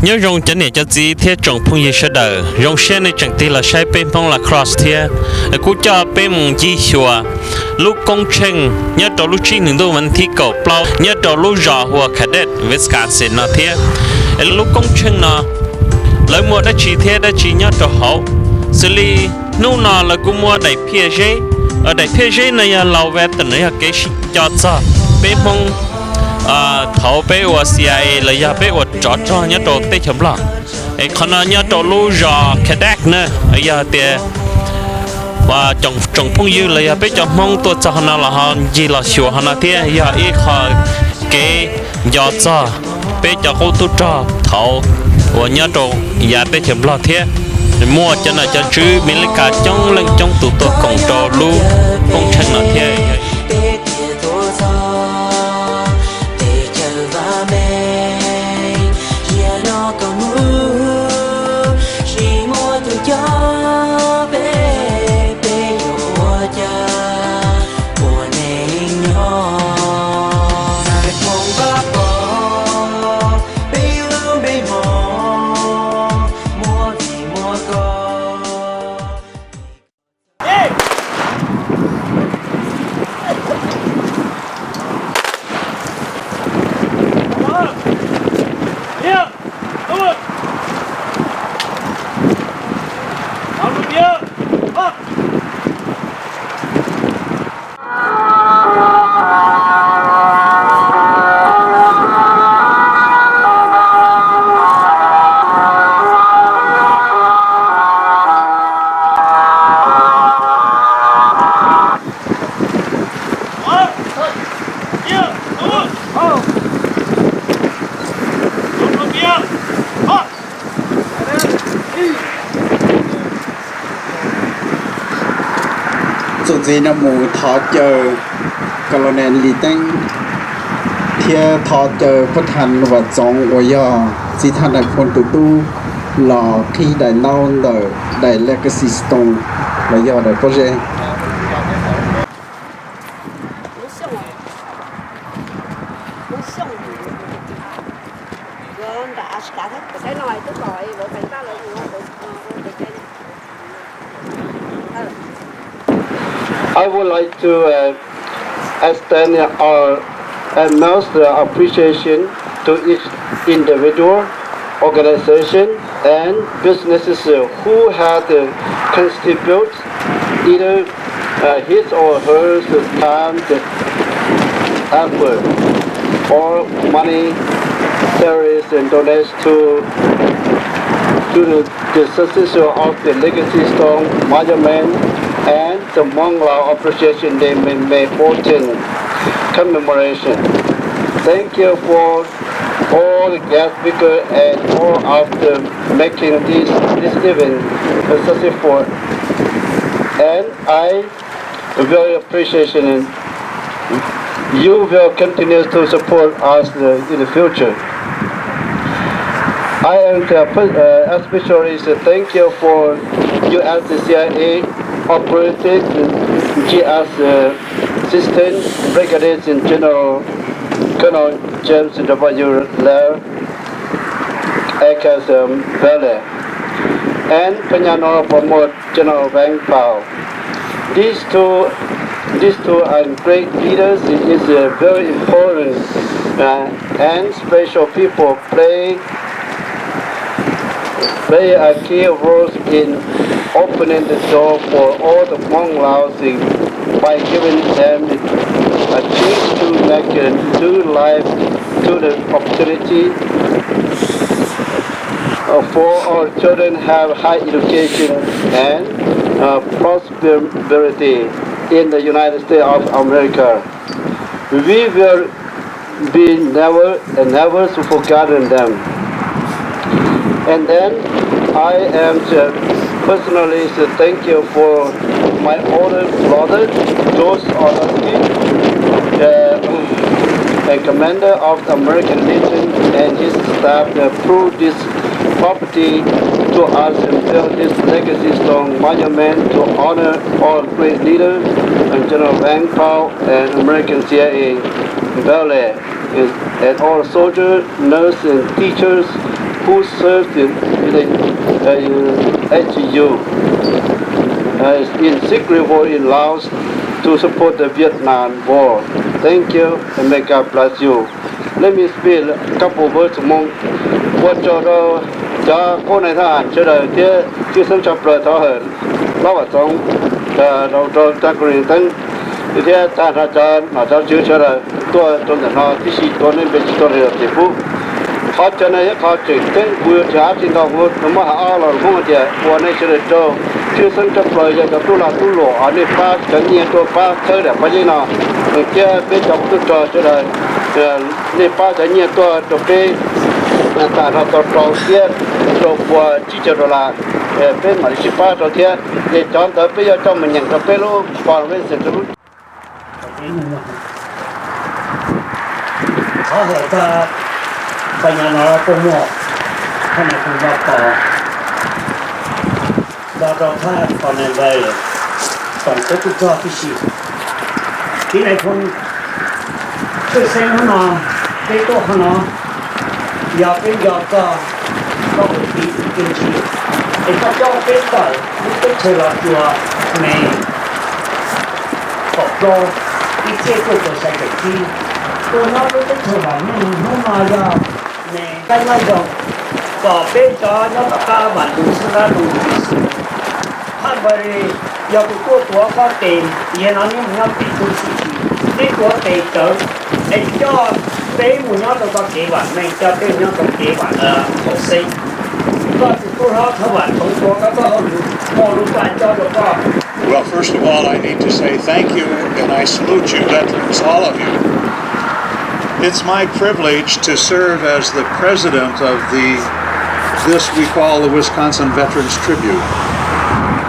Nyob zoo cov niam cov txiv thiab tsoom phooj ywg sawv daws, zoo siab nej tseem tig los saib peb Hmoob lacrosse thiab. Kuv coj peb mus ncig xyuas lub koob tsheej nyob rau lub tsib hlis ntuj vas thib kaum plaub nyob rau lub zos hu ua Cadett, Wisconsin no thiab. Lub koob tsheej no lawv muaj dab tsi thiab dab tsi nyob rau hauv? Xws li hnub no lawv kuj muaj daim phiaj zeb. Daim phiaj zeb no yog laus veteran, yog kev sib co txog peb Hmoob thaum peb ua C I A los yog peb ua tsov rog nyob rau teb chaws Nplog. Es qhov no nyob rau lub zos Cadett na, yog tias tsoom phooj ywg los yog peb cov Hmoob tuaj txog qhov no los ho ncig los xyuas qhov no thiab, yog ib qho kev nco txog peb cov qub tub rog thaum uas nyob rau yav teb chaws Nplog thiab. Muaj cov nom cov tswv Amelikas coob leej coob tus tuaj koom rau lub koob tsheej no thiab. Txuas ntxiv no mus thov caw Colonel Lis Teeb thiab thov caw Pab Thas Vam Txoov uas yog txiv thaj nais phoo tus tub los qhib daim ntaub ntawm daim Legacy Stone los yog daim pob zeb. I would like to uh, extend our utmost uh, appreciation to each individual, organization, and businesses uh, who had uh, contributed either uh, his or her time, effort, or money, salaries, and donations to to the, the successor of the Legacy Stone Monument and the Hmong Lao Appreciation Day, May, May fourteen commemoration. Thank you for all the guest speakers and all of the making this, this event successful. And I very appreciation and you will continue to support us uh, in the future. I am the, uh, especially uh, thank you for U S C I A operated G S uh, Assistant Brigadier General Colonel James W. Ler, A K S um, Valley, and Peña Nor Promote General Vang Pao. These two, these two are great leaders. It is uh, very important uh, and special people play play a key role in opening the door for all the Hmong Laos by giving them a chance to make a new life to the opportunity uh, for our children have high education and uh, prosperity in the United States of America. We will be never and never to forgotten them. And then I am to personally to thank you for my older brother, George Orlowski, uh, a commander of the American Legion and his staff that approved this property to us and build this legacy stone monument to honor all great leaders and General Vang Pao and American C I A Valley and all soldiers, nurses, and teachers who served in, in, uh, H U, uh, in secret war in Laos to support the Vietnam War. Thank you and may God bless you. Let me speak a couple words Hmong. Ua tsaug rau cov qub nais thab ham sawv daws thiab tshwj xeeb tshaj plaws thov hawm Lob Vam Txoov, rau rau tag ku neeg teeb thiab tag nrho cov nom cov tswv sawv daws tuaj rau ntawm no tib si tuaj nej npe tsis tuaj li los tim pub. Qhov cov no yog qhov tseem ceeb kuv yuav tsis hais tsis ntau, kuv muab hais ob los Hmoob tias ua nej sawv daws tsaug, tshwj xeeb tshaj plaws yog cov tub lag tub luam uas nej pab cov nyiaj tuaj pab khawb daim paj yeeb no. Cia peb cov tub rog sawv daws, nej pab cov nyiaj tuaj rau peb tag nrho tau rau thiab rau pua tsib caug dollar, peb mam li sib pab rau thiab. Ces cov ntawd peb yuav coj mus nyeem rau peb lub convention rau lub Qhov hawm tag, pab nyob no tuaj muaj thab nais phoo npaj tos, npaj rau thab coronavirus toom peb tub rog tib si. Tib nais phoo, tshwj xeeb hnub no peb tuaj qhov no yog peb nco koj, koj ua tiv tus ceev tswv, es koj coj peb tawm lub teb chaws los tsuas me kaum plaub ib txhiab cuaj puas xya caum tsib. Tuaj nyob lub teb chaws vam meej hnub no yog me kab nyob zoo kom peb cov nyob tom qab vam lug xwb dab zoo xwb. Haj npawg li, yog tus tuaj tuav koj tes, yog no neb mus nyob pem tub xwb tsis, neb tuav tes tsawv es coj peb mus nyob rau txoj kev vam meej, coj peb mus nyob rau kev vam haum xeeb. Koj tus tub hlob thawj vam Txoov tuav koj txoj hauj lwm muaj lub kaj cob rau koj. Well, first of all, I need to say thank you, and I salute you, veterans, all of you. It's my privilege to serve as the president of the, this we call the Wisconsin Veterans Tribute.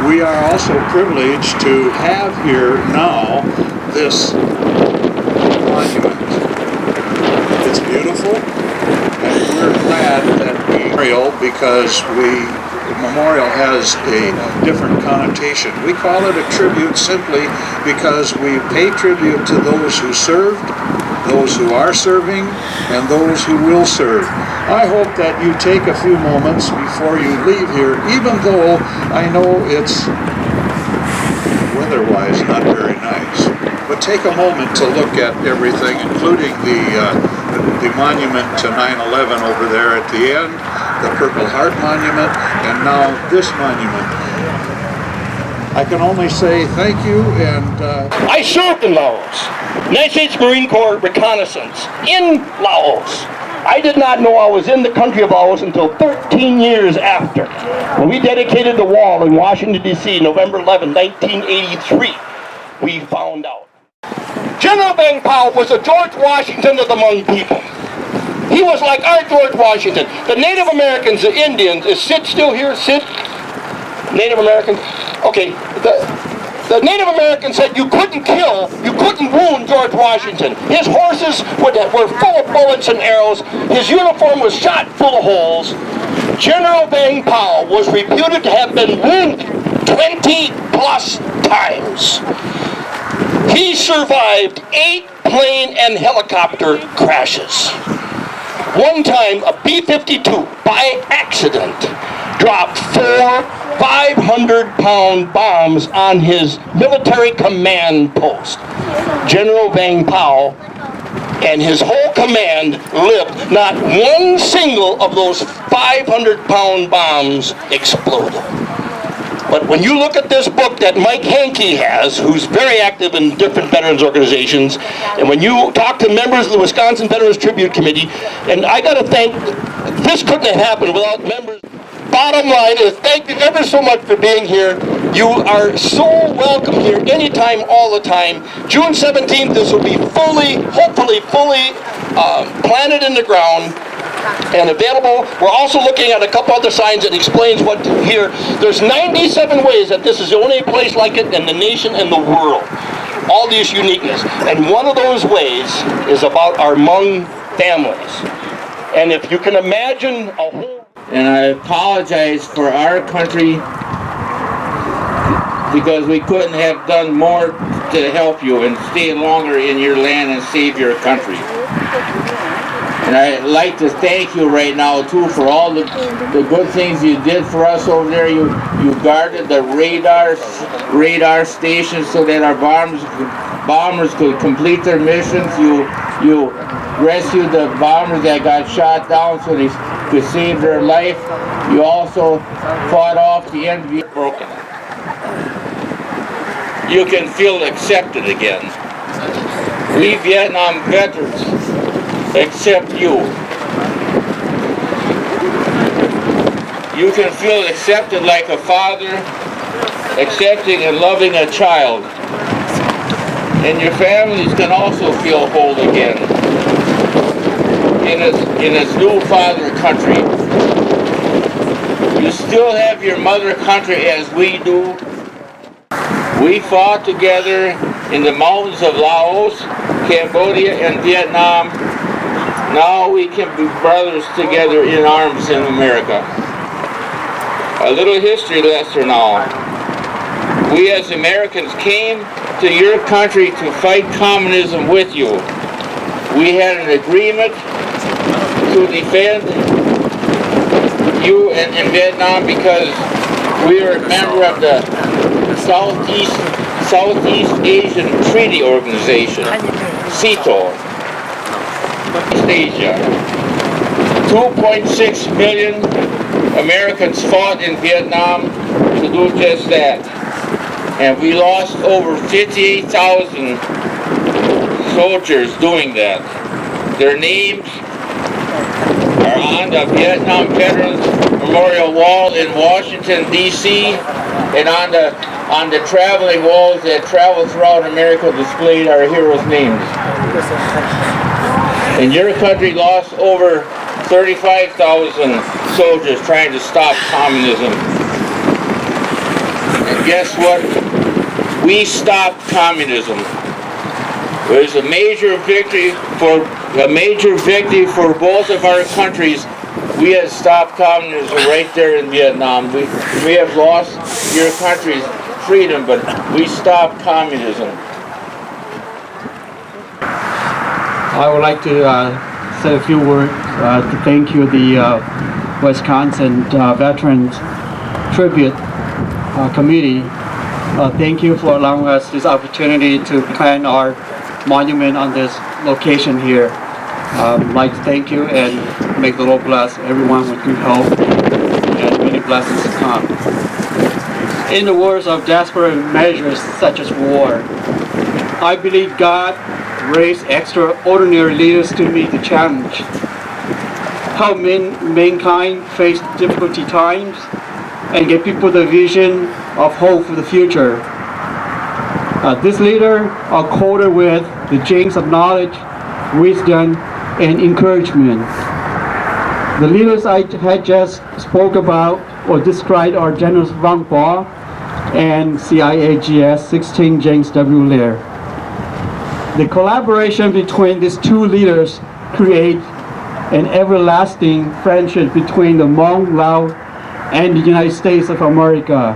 We are also privileged to have here now this monument. It's beautiful, and we're glad that we memorial because we memorial has a different connotation. We call it a tribute simply because we pay tribute to those who served, those who are serving, and those who will serve. I hope that you take a few moments before you leave here, even though I know it's weather-wise not very nice. But take a moment to look at everything, including the, uh, the monument to nine eleven over there at the end, the Purple Heart Monument, and now this monument. I can only say thank you and, uh, I served in Laos, United States Marine Corps reconnaissance in Laos. I did not know I was in the country of Laos until thirteen years after. When we dedicated the wall in Washington, D C, November eleventh, nineteen eighty-three, we found out. General Vang Pao was the George Washington of the Hmong people. He was like our George Washington. The Native Americans, the Indians, is Sid still here? Sid? Native Americans? Okay. The, the Native Americans said you couldn't kill, you couldn't wound George Washington. His horses would, were full of bullets and arrows. His uniform was shot full of holes. General Vang Pao was reputed to have been wounded twenty plus times. He survived eight plane and helicopter crashes. One time, a B fifty-two, by accident, dropped four five hundred pound bombs on his military command post. General Vang Pao and his whole command lived. Not one single of those five hundred pound bombs exploded. But when you look at this book that Mike Hankey has, who's very active in different veterans organizations, and when you talk to members of the Wisconsin Veterans Tribute Committee, and I got to thank, this couldn't have happened without members. Bottom line is, thank you ever so much for being here. You are so welcome here anytime, all the time. June seventeenth, this will be fully, hopefully fully, um, planted in the ground and available. We're also looking at a couple other signs that explains what here. There's ninety-seven ways that this is the only place like it in the nation and the world. All these uniqueness. And one of those ways is about our Hmong families. And if you can imagine a whole And I apologize for our country because we couldn't have done more to help you and stay longer in your land and save your country. I'd like to thank you right now too for all the, the good things you did for us over there. You you guarded the radar radar station so that our bombers bombers could complete their missions. You you rescued the bombers that got shot down so they could save their life. You also fought off the enemy. Broken. You can feel accepted again. We Vietnam veterans accept you. You can feel accepted like a father accepting and loving a child. And your families can also feel whole again in its, in its new father country. You still have your mother country as we do. We fought together in the mountains of Laos, Cambodia, and Vietnam. Now we can be brothers together in arms in America. A little history lesson now. We as Americans came to your country to fight communism with you. We had an agreement to defend you in, in Vietnam because we are a member of the Southeast Southeast Asian Treaty Organization, SEATO. East Asia. Two point six million Americans fought in Vietnam to do just that. And we lost over fifty-eight thousand soldiers doing that. Their names are on the Vietnam Veterans Memorial Wall in Washington, D C, and on the on the traveling walls that travel throughout America displayed our heroes' names. And your country lost over thirty-five thousand soldiers trying to stop communism. And guess what? We stopped communism. It was a major victory for a major victory for both of our countries. We had stopped communism right there in Vietnam. We, we have lost your country's freedom, but we stopped communism. I would like to uh, say a few words uh, to thank you, the uh, Wisconsin uh, Veterans Tribute uh, Committee. Uh, thank you for allowing us this opportunity to plant our monument on this location here. Um, like to thank you and make the Lord bless everyone with good health and many blessings to come. In the words of desperate measures such as war, I believe God raised extraordinary leaders to meet the challenge, help men, mankind face difficulty times, and give people the vision of hope for the future. Uh, these leaders are coated with the genes of knowledge, wisdom, and encouragement. The leaders I had just spoke about or described are General Vang Pho and C I A G S sixteen James W. Lear. The collaboration between these two leaders create an everlasting friendship between the Hmong, Lao, and the United States of America.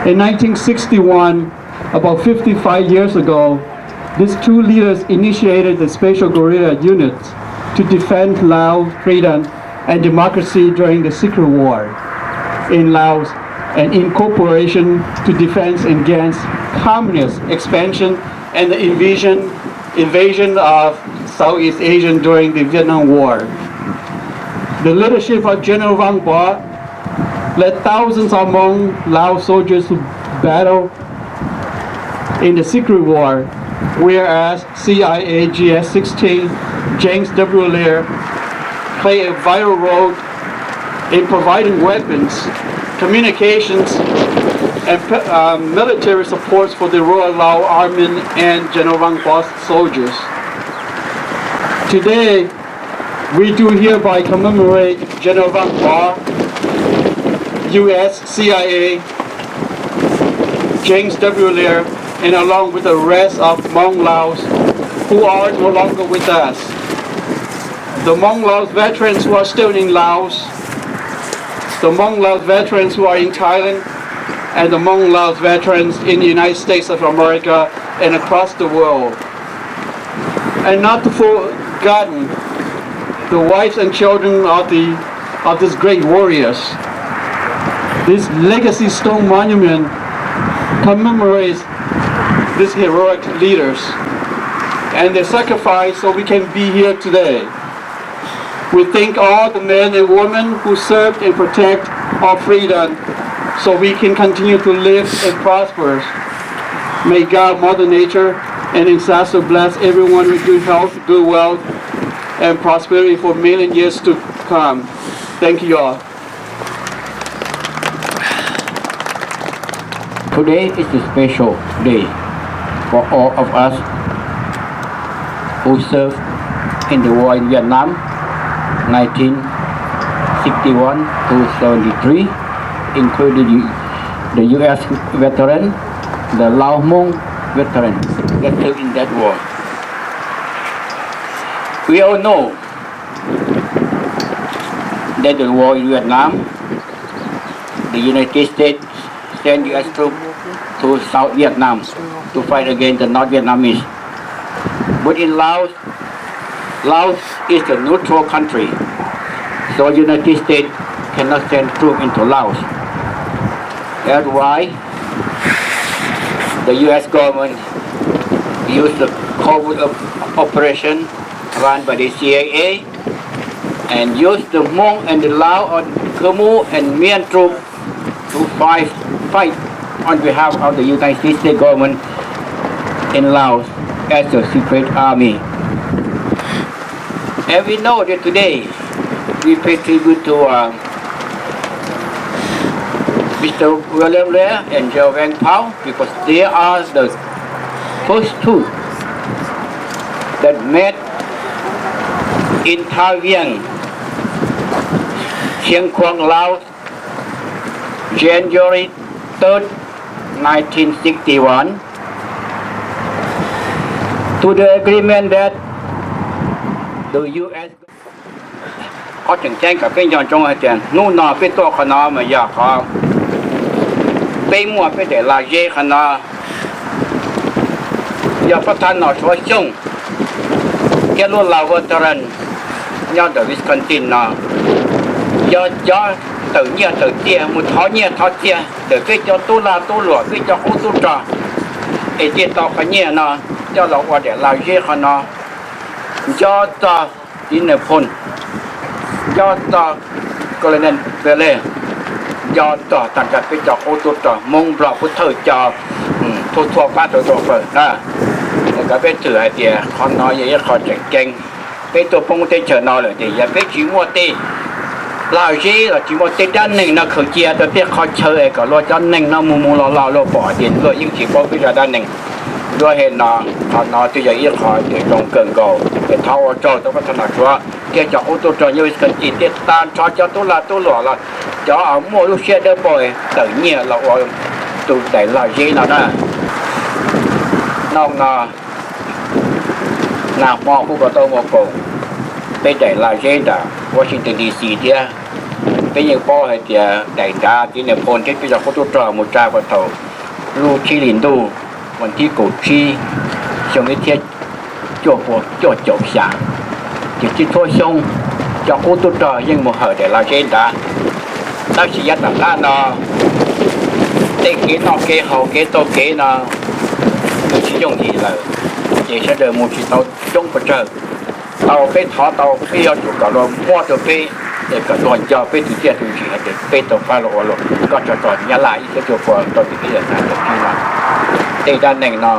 In nineteen sixty-one, about fifty-five years ago, these two leaders initiated the Special Guerrilla Unit to defend Lao freedom and democracy during the Secret War in Laos and in cooperation to defense against communist expansion and the invasion, invasion of Southeast Asian during the Vietnam War. The leadership of General Vang Pho led thousands of Hmong Lao soldiers to battle in the Secret War, whereas C I A G S sixteen James W. Lear played a vital role in providing weapons, communications, and uh, military supports for the Royal Lao Army and General Vang Pho's soldiers. Today, we do hereby commemorate General Vang Pho, U S C I A, James W. Lear, and along with the rest of Hmong Laos who are no longer with us. The Hmong Laos veterans who are still in Laos, the Hmong Laos veterans who are in Thailand, and the Hmong Laos veterans in the United States of America and across the world. And not to forgotten, the wives and children of the of these great warriors. This legacy stone monument commemorates these heroic leaders and their sacrifice so we can be here today. We thank all the men and women who served and protect our freedom so we can continue to live and prosper. May God, Mother Nature, and ancestors bless everyone with good health, good wealth, and prosperity for million years to come. Thank you all. Today is a special day for all of us who served in the war in Vietnam, nineteen sixty-one to seventy-three, including the U S veteran, the Lao Hmong veteran that served in that war. We all know that the war in Vietnam, the United States sent U S troops to South Vietnam to fight against the North Vietnamese. But in Laos, Laos is a neutral country, so United States cannot send troops into Laos. That's why the U S government used the covert op- operation run by the C I A and used the Hmong and the Lao or Khmer and Mien troops to fight, fight on behalf of the United States government in Laos as a secret army. And we know that today we pay tribute to uh, Mister William Lea and Joe Van Paul because they are the first two that met in Tha Viang, Siang Khuang, Laos, January third, nineteen sixty-one, to the agreement that the U S Qhov tseem ceeb kom peb nco ntsoov hais tias hnub no peb tuaj qhov no mas yog qhov peb muaj peb daim lag zeb qhov no, yog pab thab Nom Suav Xyooj thiab lub lag veteran nyob ntawm Wisconsin no, yog cov tawm nyiaj tawm txiaj mus thov nyiaj thov txiaj ntawm peb cov tub lag tub luam peb cov qub tub rog, es thiaj tau qhov nyiaj no coj los ua daim lag zeb qhov no, nco txog Txiv Nais Phoo, nco txog Colonel Bele, nco txog tag nrho peb cov qub tub rog Hmoob Nplog Pub Thawj cov txhua txhua pab txhua txhua pawg na. Kom peb txwm hais tias qhov no yog ib qho tseem ceeb. Peb tuaj poob teb chaws no lawm tias yog peb tsis muaj tej lag zeb los tsis muaj tej dab neeg no khaws cia rau tej qhov chaw es kom luag cov neeg no mus mus los los luag pom tias luag yeej tsis paub peb zaj dab neeg. Luag hais no, qhov no twb yog ib qho tseem zoo kawg nkaus es thov ua tsaug rau pab thab Nom Suav thiab cov qub tub rog nyob Wisconsin thiab tag nrho cov tub lag tub luam los cov muaj lub siab dawb paug tawm nyiaj los ua tus daim lag zeb no na. Hnub no nag hmo kuj kom tau mus koom peb daim lag zeb nram Washington D C thiab. Peb yeej paub hais tias daim nrad Txiv Nais Phoo thiab peb cov qub tub rog mus tsa puag thaum lub tsib hlis ntuj vas thib kaum tsib xyoo ib txhiab cuaj pua cuaj caum xya. Ces txhua xyoo cov qub tub rog yeej mus hawm daim lag zeb nrad. Tab sis yav tom qab no tej kev noj kev haus kev tau kev no nws tsis yooj yim lawm, ces sawv daws mus tsis tau coob pes tsawg. Tau peb thov tau peb yuav tsum kom luag muab rau peb, es kom luag nco peb tus txiaj tus ntsig hais tias peb tau fab los ua luag kob tsov rog Nyab Laj ib txhiab cuaj pua rau tim peb yawm txwv no. Tej dab neeg no,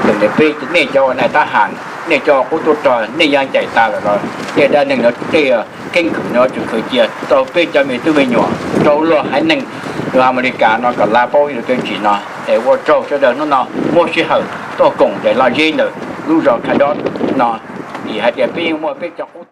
txawm peb nej cov ua nais tab has, nej cov qub tub rog nej yuav ncaim tas lawm los tej dab neeg no tej keeb kwm no tseem khaws cia rau peb cov me tub me nyuam, rau luag haiv neeg Amelikas no kom lawv paub ib lub teb chaws no. Es ua tsaug sawv daws hnub no muaj sij hawm tuaj koom daim lag zeb ntawm lub zos Khadob no, vim hais tias peb yeej muaj peb cov qub tub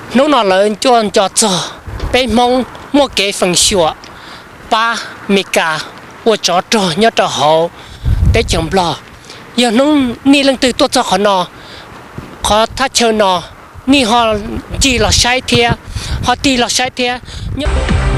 Hnub no lawv tuaj nco txog peb Hmoob muaj kev feem xyuam pab Meskas ua tsov rog nyob rau hauv teb chaws Nplog. Yog hnub nej leej twg tuaj txog qhov no, qhov thaj chaw no, nej ho ncig los saib thiab, ho tig los saib thiab nyob